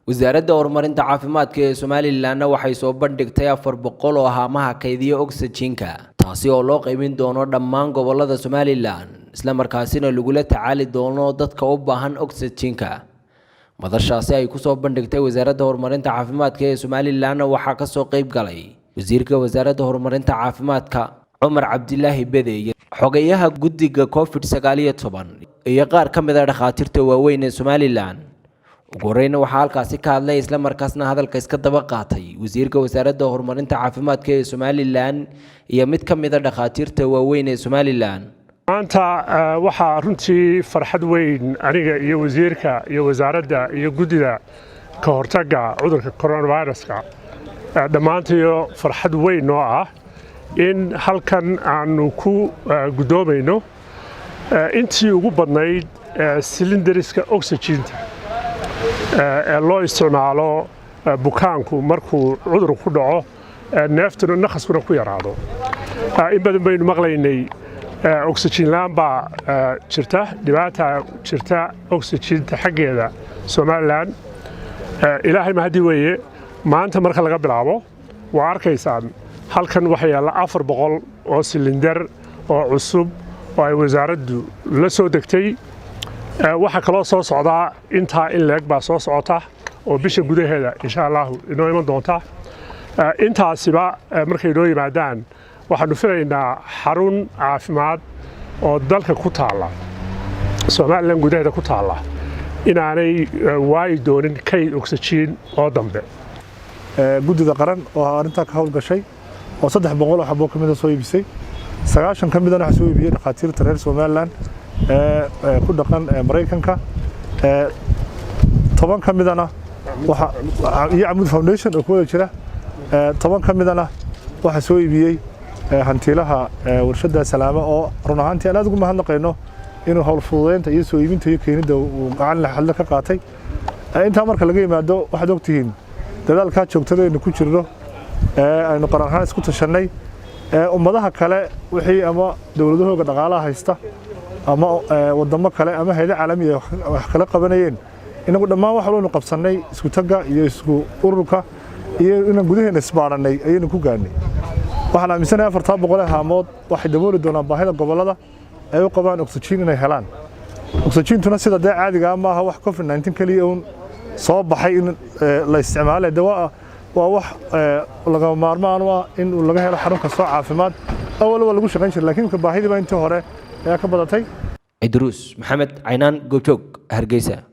Wasaaradda Horumarinta Caafimaadka ee Somalilandna waxay soo bandhigtay 400 oo haamaha kaydiya ogsajiinka, taasi oo loo qaybin doono dhammaan gobolada Somaliland, isla markaasina lagula tacaali doono dadka u baahan ogsajiinka. Madashaasi ay kusoo bandhigtay Wasaaradda Horumarinta Caafimaadka ee Somalilandna waxaa kasoo qayb galay Wasiirka Wasaaradda Horumarinta Caafimaadka Cumar Cabdilaahi Bede iyo xogayaha guddiga Covid-19 iyo qaar ka mid a dhakhaatiirta waaweyn ee Somaliland. Ugu horeyna waxaa halkaasi ka hadlay, isla markaasna hadalka iska daba qaatay, Wasiirka Wasaaradda Horumarinta Caafimaadka ee Somaliland iyo mid ka mid a dhakhaatiirta waaweyn ee Somaliland. Maanta waxaa runtii farxad weyn aniga iyo wasiirka iyo wasaaradda iyo guddida ka hortagga cudurka coronaviruska dhammaantayo farxad weyn noo ah in halkan aanu ku guddoomayno intii ugu badnayd silindariska oxygen-ta ee loo isticmaalo bukaanku markuu cudurku ku dhaco, neeftuna naqaskuna ku yaraado. In badan baynu maqlaynay oxygen la'aan baa jirta, dhibaata jirta oxygen-ta xaggeeda Somaliland. Ilaahay mahadii weeye, maanta marka laga bilaabo waa arkaysaan halkan waxaa yaalla 400 oo silinder oo cusub oo ay wasaaraddu la soo degtay. Waxaa kaloo soo socdaa intaa in leeg baa soo socota oo bisha gudaheeda insha Allahu inoo iman doonta. Intaasiba markay inoo yimaadaan, waxaanu filaynaa xarun caafimaad oo dalka ku taalla, Somaliland gudaheeda ku taalla, inaanay waayi doonin kayd oxygen oo dambe. Guddida qaran oo arrintaa ka howlgashay oo 300 oo xabo ka mida soo iibisay, 90 ka midana waxaa soo iibiyey dhakhaatiirta reer Somaliland ee ku dhaqan Maraykanka, 10 ka midana waxa iyo Camud Foundation oo ku wada jira, 10 ka midana waxaa soo iibiyey hantiilaha warshadda Salaama, oo run ahaantii aan aad ugu mahadnaqayno inuu howl fududeynta iyo soo iibinta iyo keenidda uu gacan xadle ka qaatay. Intaa marka laga yimaado, waxaad ogtihiin dadaalkaa joogtada aynu ku jirno ee aynu qaran ahaan isku tashannay ee ummadaha kale wixii ama dowladahooga dhaqaalaha haysta ama wadamo kale ama hay'ado caalamiya wax kala qabanayeen, inagu dhammaan wax walbaynu qabsannay isku tagga iyo isku ururka iyo inaan gudaheena isbaarannay ayaynu ku gaadhnay. Waxaan aaminsanahay 400 ee haamood waxay dabooli doonaan baahida gobollada ay u qabaan oxygen inay helaan. Oxygentuna sida dee caadiga ah maaha wax Covid-19 keliya uun soo baxay in la isticmaalay, de waa wax lagama maarmaan u ah in laga helo xarun kastoo caafimaad. Awal waa lagu shaqayn jiray, laakiin baahidii baa intii hore ayaa ka badatay. Cidruus Maxamed Caynaan, Goobjoog, Hargeysa.